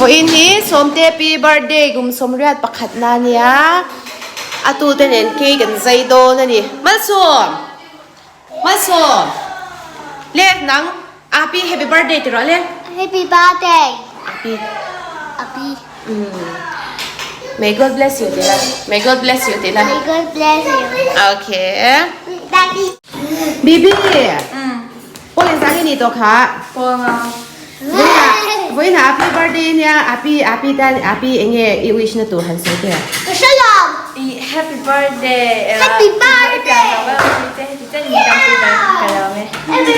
Vawiin hi Sawmte pi birthday kum sawmriat pakhatna a nia, a tute nen cake an zai dawn a ni. Malsawm! Malsawm! Le nang Api happy birthday ti rawh le. Happy birthday. Api. Api. May God bless you ti la. May God bless you ti la. May God bless you. Okay. Daddy. Bibi. Paul in sang ni to kha. Paul nga. Voina happy birthday nia api api tan api enge i wish na tur han sawi te. Ka hre lo. I happy birthday. Happy birthday. Happy birthday. Happy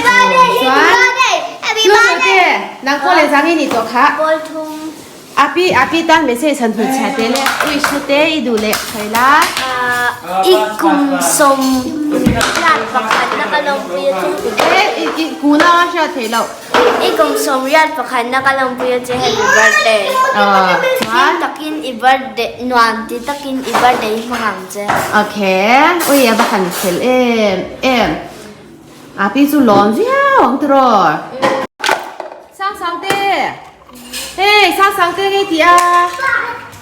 birthday. Happy birthday. Nang Paul in sang ni to kha. Paul thum. Api api tan message han hmu chhia te le wish na te i duh leh sawi la. I kum sawmriat pakhat na ka lawmpui a che. E i i kuna a hriat theih loh. I kum sawmriat pakhat na ka lawmpui a che happy birthday. Hlim takin i birthday nuam ti takin i birthday hi hmang ang che. Okay ui a va han fel em em. Api chu lawm viau ang tiraw. Sang sang te. Hei sang sang te ngei tih a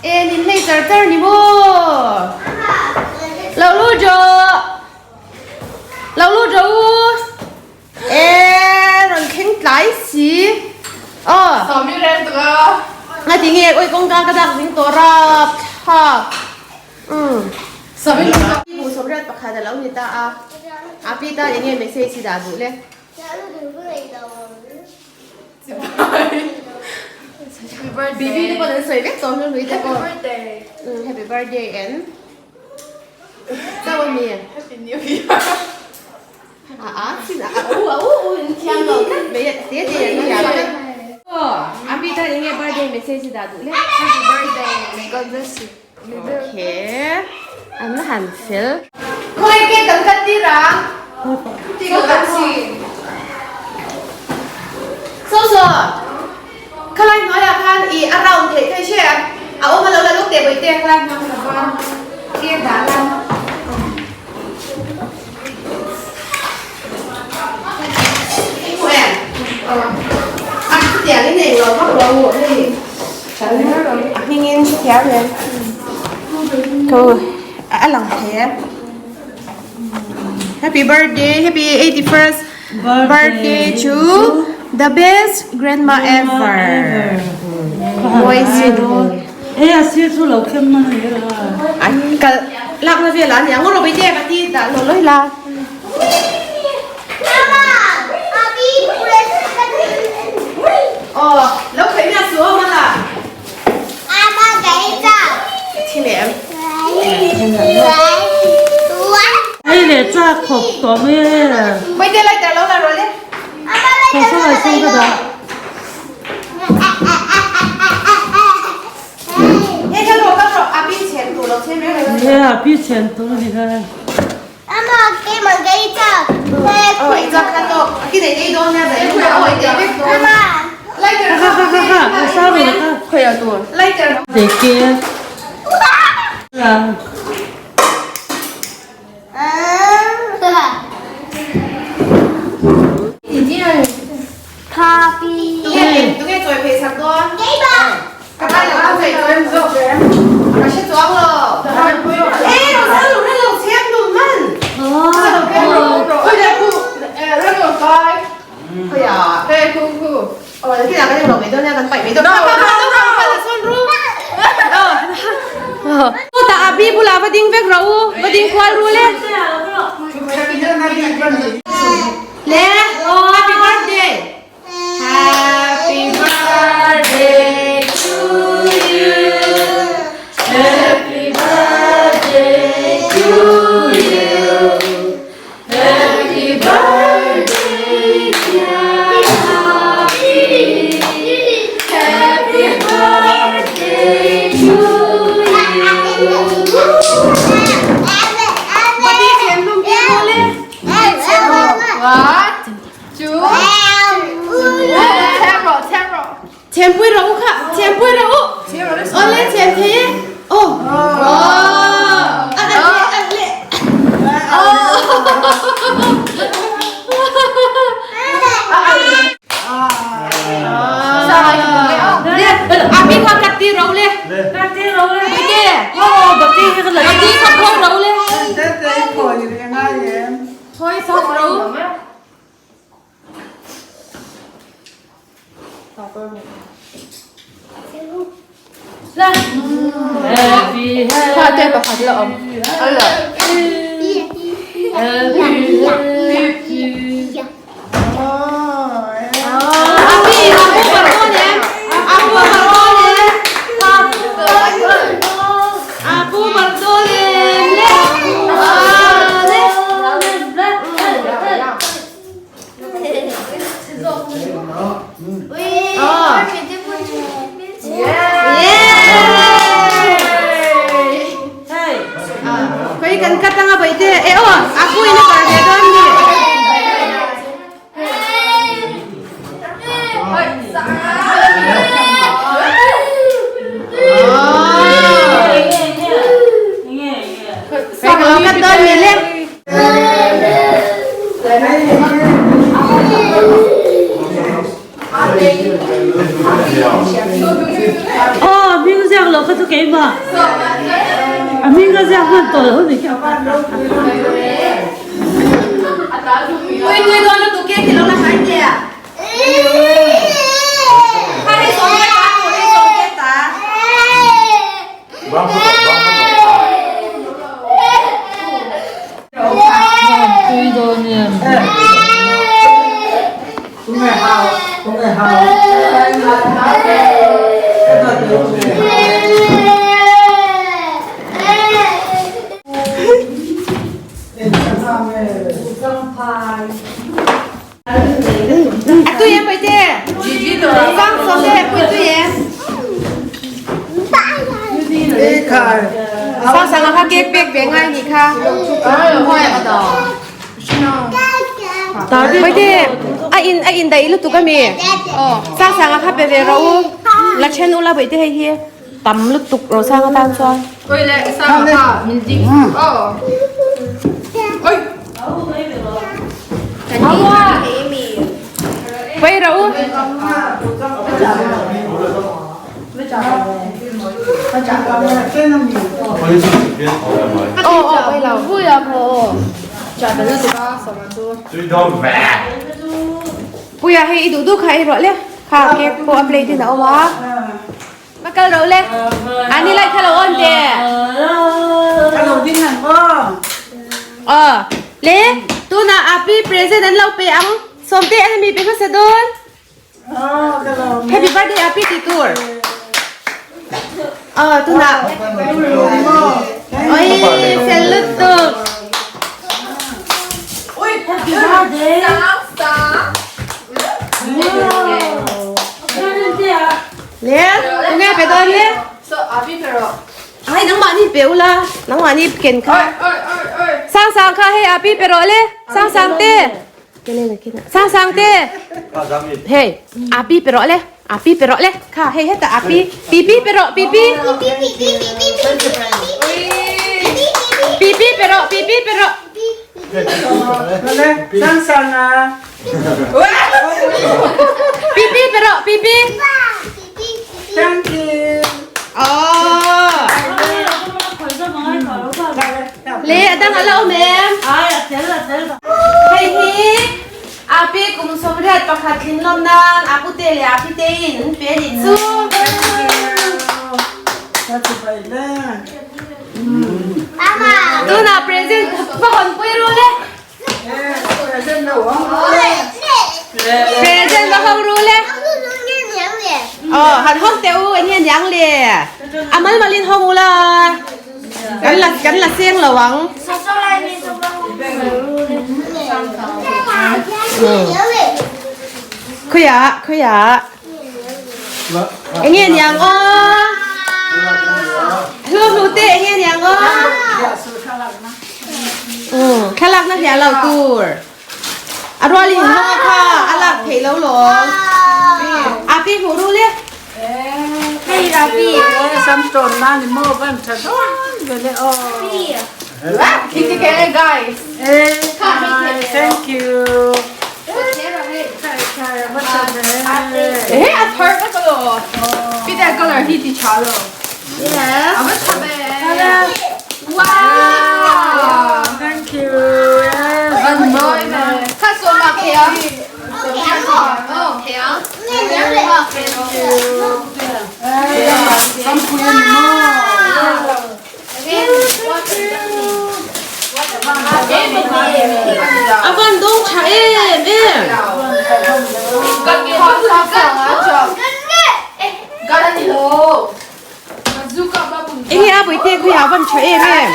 e nin hlei char char ni maw lo lu rawh lo lu rawh u e rawn thleng tlai si aw Sawmi rel tuk a nga ti nge oi kawngka ka dak zing tawh rap thlak um Sawmi bu sawmriat pakhat a lo ni ta a a pi tan enge message hi dah duh le. Bibi te pawh an sawi vek tawh hlui te pawh. Happy birthday and chau ami. Happy New Year. A a chin a u a u u in thiam lo tlat mai a te te an thiam tlat. Aw Abi tan enge birthday message hi dah duh le. Happy birthday may God bless you. Okay an han fel. Khawi cake kan cut tir ang. So so khalai hnuaiah khan i a round theih theih hre a a awm a lo la luk teh vawi te khalai hnuai kha va cake dah la. I hmu em? A chutiang in englo vak lo hei a hmingin hrethiam em? Ko a lang thei e. Happy birthday happy 81st birthday to the best grandma ever. Mawi sin E a sir chu lo khem na ni a. An kal lak na vel a ni ang rawh te ka ti dah lo lawih la. Aw lo khaih miah suh aw mala. Thi leh em. Ei leh chak khawp tawh mai e. Vawi te lighter lo la rawh le. Thaw saw ai sawn ka dah. Nge a pi chhen tur a ni kha. Kha kha kha kha a sa ve la kha. Dei ke. Tah a bi bulah va ding vek rawh u, va ding kual ru le. Le, happy birthday. Happy birthday to you. Happy birthday to you. Happy birthday dear Happy. Happy birthday to you. Bati chem lum pi ru le. One, two, Chem pui rawh u kha, chem pui rawh u. Awle chem thei e. Oh. Oh. A a le a le. Oh. A ro le. Bati ro le. Bati. Oh, bati hi ka la. Bati kha phawk ro le. Thôi sao đâu? Happy Kha te pakhat la awm. Ala. happy happy. Api, apu bardo ne. Apu bardo ne. Apu bardo ne. Le. Ah, le. Ui, Yeah. Hey. Koi kan katanga baite. E oh, apu ina bar ve don ni. Oh. Koi ka lo kat don ni le. Oh, ming ziak lo kha chu keimah. A ming a ziak hman tawh lo ni khi. Ui tui don lu tu ke ki lo la khai te. Kha hei som ke ta tu hei som ke ta. Tui dawn em. A tui em baite. Sang som te pui tui em. Sang sang kha cake pek ve ngai ni kha. Hoi a do. Baite a in a in dai lu tu ka mi. Sang sang kha pe ve ro u. La chen u la baite hei hi. Tam lu tuk ro sang a tan chuan. Ôi lại sao mà mình dính. Ờ. Ôi. Pai ro u. Oh oh pai lo. Vui à cô. Chả phải là tụi ba sao mà chú. Puya hei i du du kha i ro le. Kha cake po a plate in a awm a. Makal ro le. Ani lai kha lo on te. Ờ, le, tu na api present an lo pe ang. Somte an mi pe sa don. Happy birthday api ti tur. Ờ, tu na. Oi, salute tu. Happy birthday. Sao sao. Le, tu nghe pe don le. So abi pero. Ai nang ma ni pe ula, nang ma ni ken kha. Ôi ôi ôi ôi. Sang sang kha he api pero le. Sang sang te. Sang sang te. Hey, api pero le. Api pero le. Kha hey heta api. Pipi pero pipi. Pipi pero pipi pero. Pipi pero pipi. Oh. Le adang ala o mem. Ai, a tel a tel. Hei hi. Api kum somriat pakhat thlin lom nan apu te le api te in pe ni chu. Tu na present pa hon pui ru le. Present pa hong ru le. Oh, han hong te u anh hian yang le. Amal malin hong ula. Kan la seng lawang. Khuya khuya. Anh hian yang o. Hlu hlu te anh hian yang o. Ừ, khalak na hian lo tur. Arwali hin hong kha alak thei lo lo. Api hu ru le. Kiki cái guys. Thank you. Ê, a third cái rồi. Biết cái color. hi ti tha lo. Yes. A va tha ve. Wow. Thank you. Yes. Van mawi ve. Kha sawm ah khe ang. Oh, khe ang. Thank you. Sampui a ni maw? A van dawng tha em em. Enge a buite khui a van tha em em.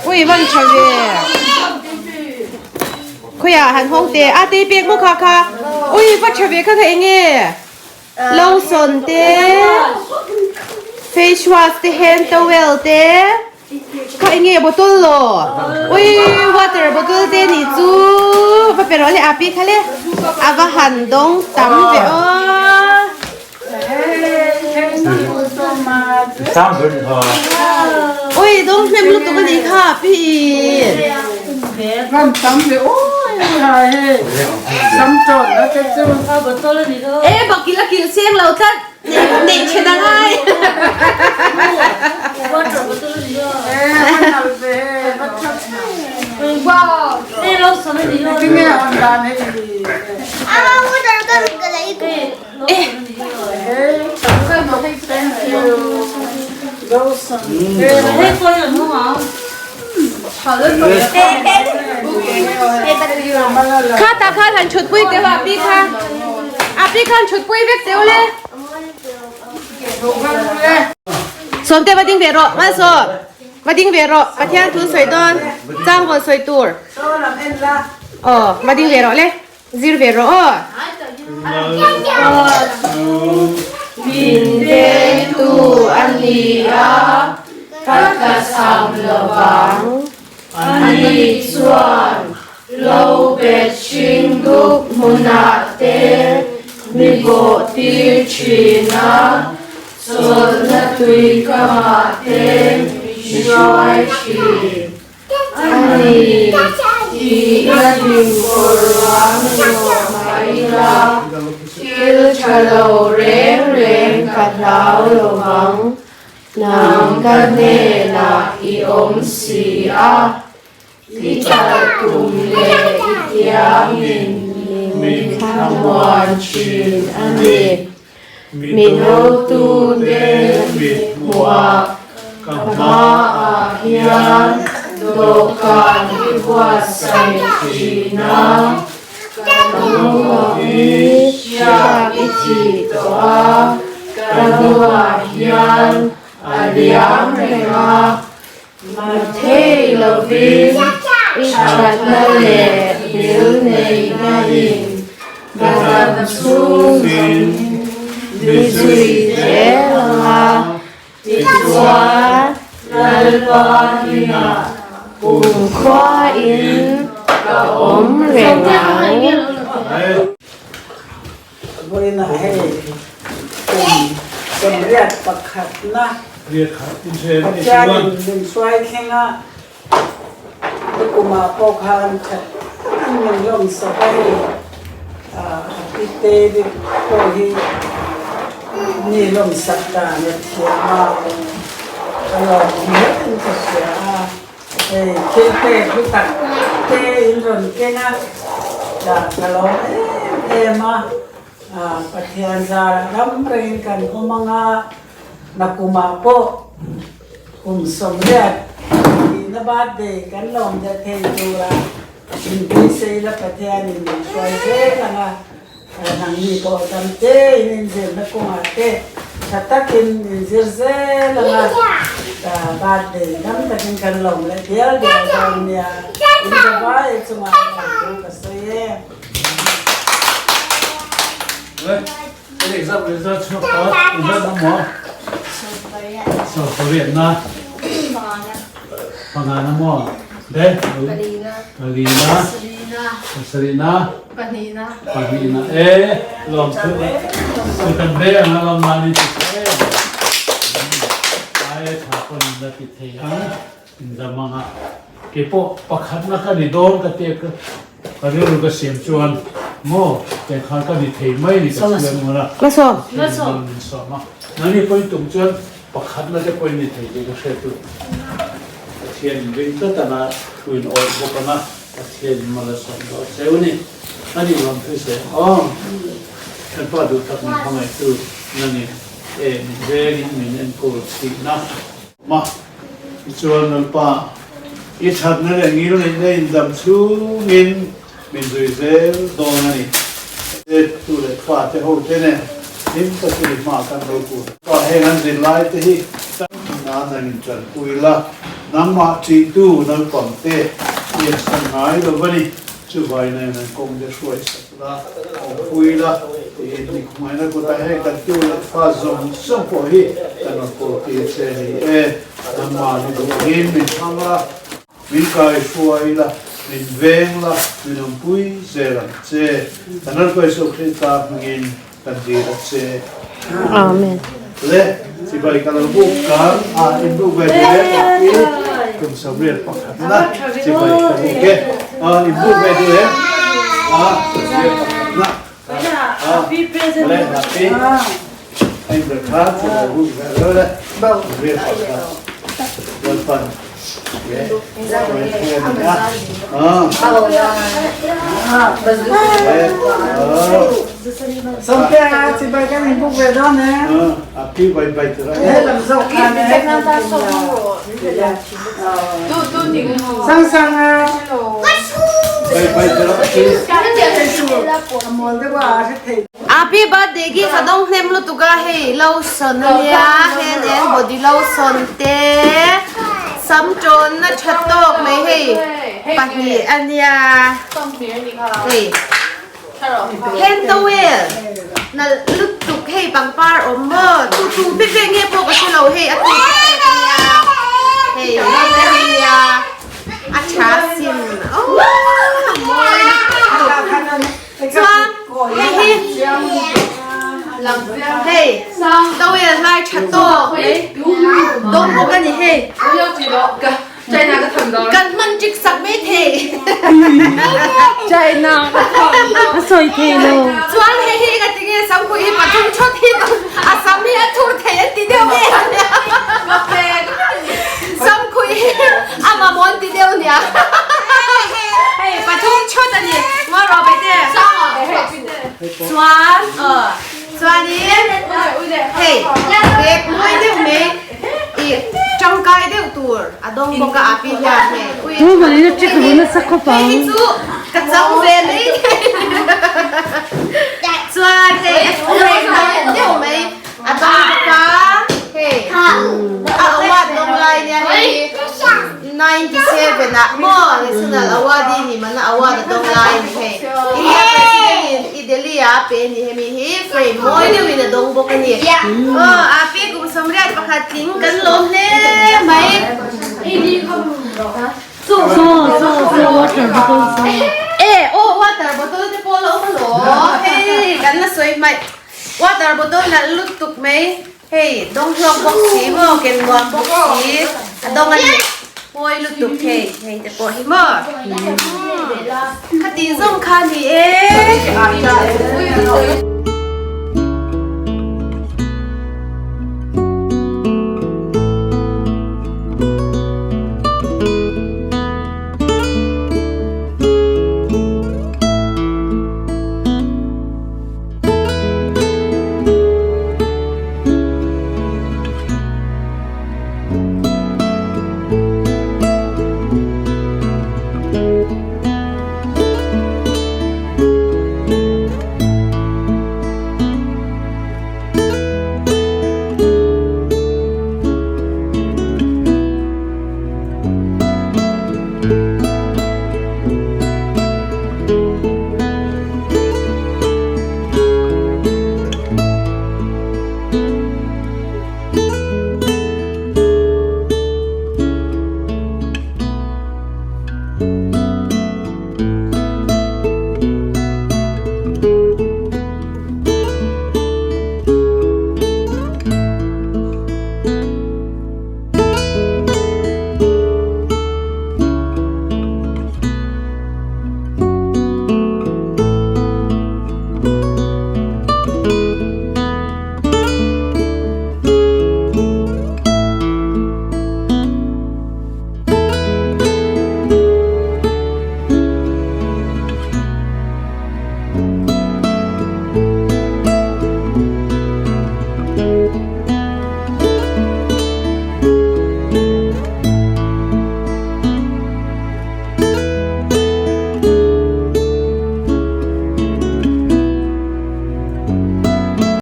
Ui van tha ve. Khui a han hawng te a te pek maw kha kha. Ui va tha ve kha kha enge. Lotion te, face wash te, hand towel te, kha enge bottle lo. Ui water bottle te nih chu va pe rawh le api kha le a va han dawng tam ve aw. Ui dawng hnem lutuk a nih kha api. Van tam ve oi hai hei sam chawn na te chu. E bakil a kilh seng lo tlat neih then a ngai. E van nal ve va that. Tinge on dan hei. Thank you. Lotion. Kha tah khan han thut pui teuh a api kha api khan thut pui vek teuh le sawmte va ding ve rawh malsawm va ding ve rawh Pathian thu sawi dawn chang vawn sawi tur aw va ding ve rawh le. Zir ve rawh aw. Min vengtu a ni a, ka tlachham lovang. Ani chuan lo bet hring dup hmunah te mi bawh tir thin a, chawlhna tui kamah te mi hruai thin. A ni, tih na hlim kawr ruang zawh mah ila, thil tha lo reng reng ka hlau lo vang, nang ka hnenah i awm si a, i talh tum leh i thiamin min thlamuan thin a ni. Min hotute mit hmuhah ka hmaah hian dawhkan i buatsaih thin a, ka hnungah hi hriak i thih tawh a, ka hnungah hian a liam reng a, Mathei lovin i thatna leh thil neihna in ka dam chhungin mi zui zel ang a, tichuan Lalpa hnenah kumkhuain ka awm reng ang. Vawiinah hei kum 81na Pathianin min hruai thleng a, tukumah pawh khan that takin min lawmsak a hei Happy Day pawh hi mi lawmsak dan a thiam a, a lawmawm hle in ka hria a. Hei thil pek hi tak te in rawn keng a, ka lawm em em a, Pathian zarah ram rengin kan awm ang a, nakumah pawh kum 80 tihna birthday kan lawm leh thei tura inbeisei la Pathianin min hruai zel ang a. Nangni pawh dam te in inzirna kawngah te tha takin inzir zel ang a, birthday dam takin kan lawm leh dial dial dawn nia, in bye bye chungah lawmthu ka sawi e. Pahnihna. Pahnihna e lawm thu tu kan ve ang a lawm nan in ti thei ai tha pawn in la ti thei ang in dam ang a keipawh pakhatna ka ni dawn ka ti a. Ka rilru ka siam chuan maw tiang khan ka ni thei mai ni ka chhiar ngun a. La sawm. Min sawm a. Nani pawhin tum chuan pakhat na te pawhin ni thei tih ka hre tu. Pathian in ring tlat ang a, thu in awih bawk ang a, Pathian in mal a sawm dawn cheu ni. A nih vang thu se aw. Kan pa duh tak min hmangaihtu nani e min vengin min enkawl thihna. Ma, tichuan Lalpa, i thatna leh ngilneihna indam chhungin min zui zel dawn a ni. Tu leh fate ho te nen hlim takin i hma kan lo kun. Pa, heng an zirlai te hi kan nan an intanpui la, nangmah ṭihtu naupangte i ensan ngai lo va ni. Chuvai nen an kawng te hruai sak la, awmpui la tiin i khawnghaihna kutah heng kan tu leh fa zawng zawng pawh hi kan rawn kawl tir che a ni e. Nangmah ni duhin min hmang la, min kaihruai la, min veng la, min awmpui zel ang che. Kan Lalpa Isua Krista hmangin kan dil a che. Amen. Le, chibai ka lo buk kar a in buk ve duh em i kum sawmriat pakhat na chibai ka buk e. A in buk ve duh em a sawmriat pakhat na a le happy a in ber kha chibai buk ve lo le sawmriat pakhat lalpan Sawmtea chibai kan inbuk ve dawn e. Sang sang a. A mawl deuh a a hre thei. Happy birthday khi ka dawng hnem lutuk a hei lotion ania hand and body lotion te sam tawnna tha tawk mai hei pahnih ania hei hand towel nalh lutuk hei pangpar awm maw tu tu te te nge pawh ka hrelo hei a tu te pek ania hei hei te hi nia a tha sin aww mawi lutuk. Chuan hei hi hei towel hlai tha tawk mai dawm bawk a ni hei kan hman ṭik sak mai thei chuan hei hi ka ti nge samkhuih hi pathum thawt hi a sam hi a thur thei an ti deuh nge samkhuih hi a mamawh an ti deuh nia. Hei pathum thut a ni ngawi rawh Beite chuan chuanin hei bag mawi deuh mai ih tangkai deuh tur a dawng bawk a api hian hei ui hei hi chu ka chang ve mai thei chuan hei a deuh mai A dawng bawk a, hei a award dawng lai nia hei hi 97 ah maw national award i ni mana award a dawng lai ni hei India president in i Delhi ah a pe a ni hemi hi frame mawi deuhin a dawng bawk a ni aw a pi kum sawmriat pakhat tling kan lawm hle mai. E aw water bottle te pawh a la awm alawm hei kan la sawi hmaih. Water bottle nalh lutuk mai, hei dawng hlawk bawk si maw, ken nuam bawk si, a dawng a ni pawi lutuk hei, hei te pawh hi maw, khati zawng kha ni e.